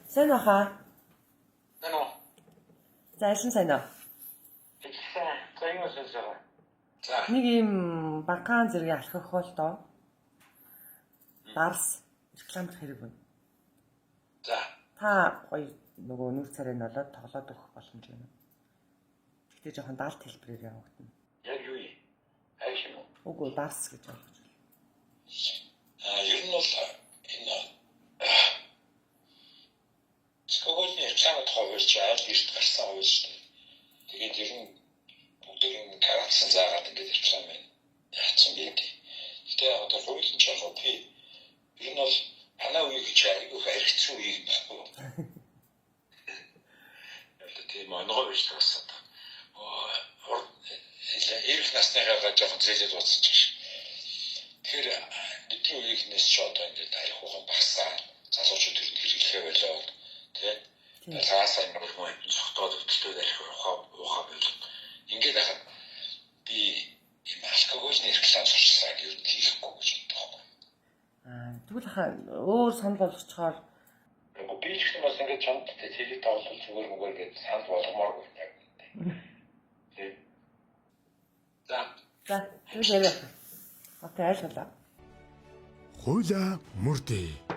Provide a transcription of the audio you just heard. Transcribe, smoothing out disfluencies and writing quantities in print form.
Сайн уу хаа? Сайн уу? За альсан сайн уу? Сайн. За юу сонсож байгаа? За. Нэг ийм банкан зэргийн алхахуул доо. Дарс рекламах хэрэг байна. За. Та гоё нөгөө нүр царай нь болоод тоглоод өгөх боломж байна. Гэхдээ жоохон даалт хэлбэрээр явагдана. Яг юу юм? Хайх юм уу? Үгүй дарс гэж ойлгож байна. А ер нь бол энэ Алкоголны рекламын тухай хууль чи айл эрт гарсан хууль шүү дээ. Тэгээд ер нь бүгдийг нь карацсан заагаад ингээд реклам яатсан байдаг. Гэтэ яг одоо хууль нь ч яг би ер нь бол танаа үе гэж айгүйх аригдсан үе юм байхгүй юу? Одоо тийм онгой биш тагсан. Ирэх насныхаа жоохон зээлээд дуусчих шээ. Тэгэхээр бидний үеийнхнээс ч одоо ингээд арих ухаан багасаа залуучууд ер нь хэрэглэхээ болоод тий лаасаа юм уу зогтоод өвдөлтөд арих ухаан ухаан болоод ингээд хахад би ийм алкоголны реклам сурчлаг ер нь хийхгүй гэж боддог байхгүй. Аа тэгвэл хаа өөр санал болгочхоор Үгүй би ч гэсэн бас ингээд чамд телевиз тоглол зүгээр мүгээр гэж санал болгомооргүй яг. Тий. За. За тэгвэл яриа. Окей, ойлголоо. Хуулиа мөрдөө.